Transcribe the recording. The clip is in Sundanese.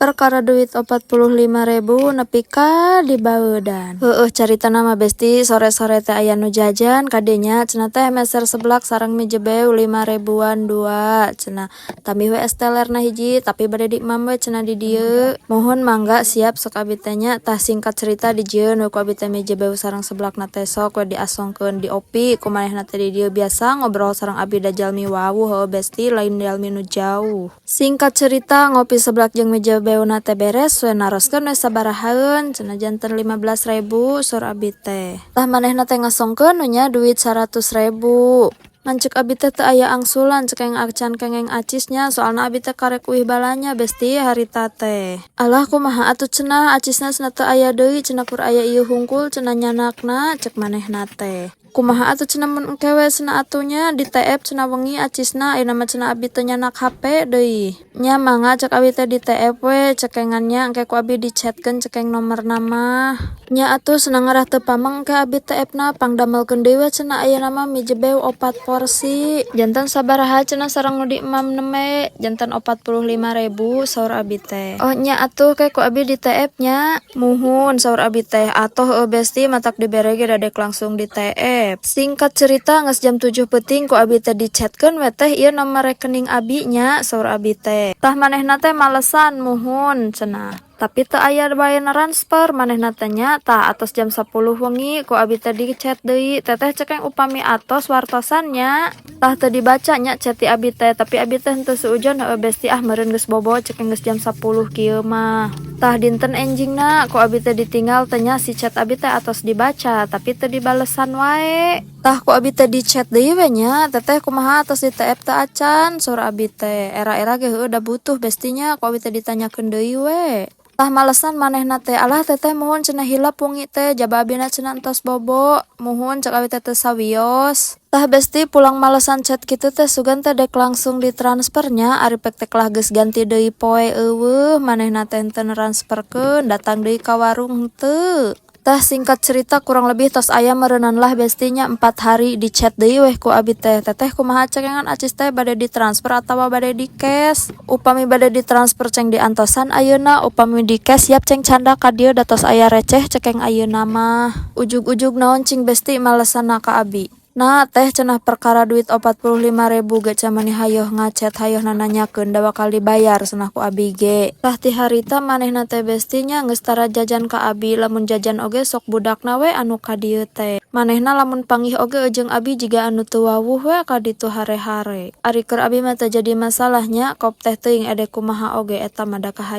Perkara duit 45.000 nepi ka dibaeudan. Heueuh, caritana mah, Besti, sore-sore teh aya nu jajan ka dieu nya, cenah teh meser seblak sareng mie jebeu 5 ribuan dua cenah. Tambih we es telerna hiji, tapi bade diemam we cenah di dieu. Muhun, mangga, siap, sok abi teh nya. Tah, singkat cerita dijieun we ku abi teh mie jebeu sareng seblakna teh, sok we diasongkeun, diopi ku manehna teh di dieu, biasa ngobrol sareng abi da jalmi wawuh heueuh, Besti, lain jalmi nu jauh. Singkat cerita, ngopi seblak jeung mie jebeuna teh beres we, naroskeun we sabarahaeun cenah, janten 15.000 saur abi teh. Tah, manehna teh ngasongkeun we nya duit 100.000. Ngan cek abi teh teu aya angsulan, cekeng acan kengeng acis nya, soalna abi teh karek uih balanja, Besti, harita teh. Alah, kumaha atuh cenah, acisna cenah teu aya deui cenah, kur aya ieu hungkul cenah nyanakna, cek manehna teh. Kumaha atuh cenah, mun engke we cenah atuh nya di TF cenah wengi acisna, ayeuna mah cenah abi teu nyanak HP deui. Nya mangga, cek abi teh, di TF we cekengan nya, engke ku abi di chatkeun cekeng nomorna mah. Nya atuh cenah, ngarah teu pameng engke abi TF na, pangdamelkeun deui we cenah ayeuna mah mie jebeu opat porsi. Janten sabaraha cenah sareng nu di emam nembe? Janten 45.000 saur abi teh. Oh nya atuh, ke ku abi di TF nya. Muhun, saur abi teh. Atoh heueuh, Besti, matak dibere ge dadek langsung di TF. Singkat cerita, geus jam 7 peuting ku abi teh di chatkeun we teh, ieu nomor rekening abi nya, saur abi teh. Tah, manehna teh malesan, muhun cenah. Tapi teu aya wae transfer manehna teh nya. Tah, atos jam 10 wengi ku abi teh di chat deui, teteh cekeng upami atos wartosan nya. Tah, teu dibaca nya chat ti abi teh, tapi abi teh henteu suujon heueuh, Besti, ah meureun geus bobo cekeng geus jam 10 kieu mah. Tah, dinten enjingna ku abi teh ditinggal teh nya, si chat abi teh atos dibaca tapi teu dibalesan wae. Tah, ku abi teh di chat deui we nya, teteh kumaha, atos di TF teu acan, saur abi teh. Era-era ge heueuh da butuh, Besti nya, ku abi teh ditanyakeun deui we. Tah, malesan manehna teh, alah teteh, muhun cenah, hilap wengi teh, jaba abina cenah entos bobo. Muhun, cek abi teh, teu sawios. Tah, Besti, pulang malesan chat kitu teh sugan teh dek langsung ditransfer nya, ari pek teh lah geus ganti deui poe euweuh manehna teh henteu transferkeun, datang deui ka warung henteu. Tah, singkat cerita kurang lebih tos aya meureunan lah, Besti nya, 4 hari di chat deui weh ku abi teh, teteh kumaha cekengan acis teh, bade ditransfer atawa bade di cash? Upami bade ditransfer ceng diantosan ayeuna, upami di cash siap ceng candak ka dieu, da tos aya receh cekeng ayeuna mah. Ujug-ujug naon cing, Besti, malesanna ka abi? Nah teh cenah, perkara duit 45.000 ge camani hayoh ngachat, hayoh nananyakeun, da bakal dibayar cenah ku abi ge. Tah, ti harita manehna teh, Besti nya, geus tara jajan ka abi, lamun jajan oge sok budakna we anu ka dieu teh. Manehna lamun panggih oge jeung abi jiga anu teu wawuh we ka ditu hare-hare. Ari keur abi mah teu jadi masalah nya, kop teh teuing edek kumaha oge, eta mah da kahayang.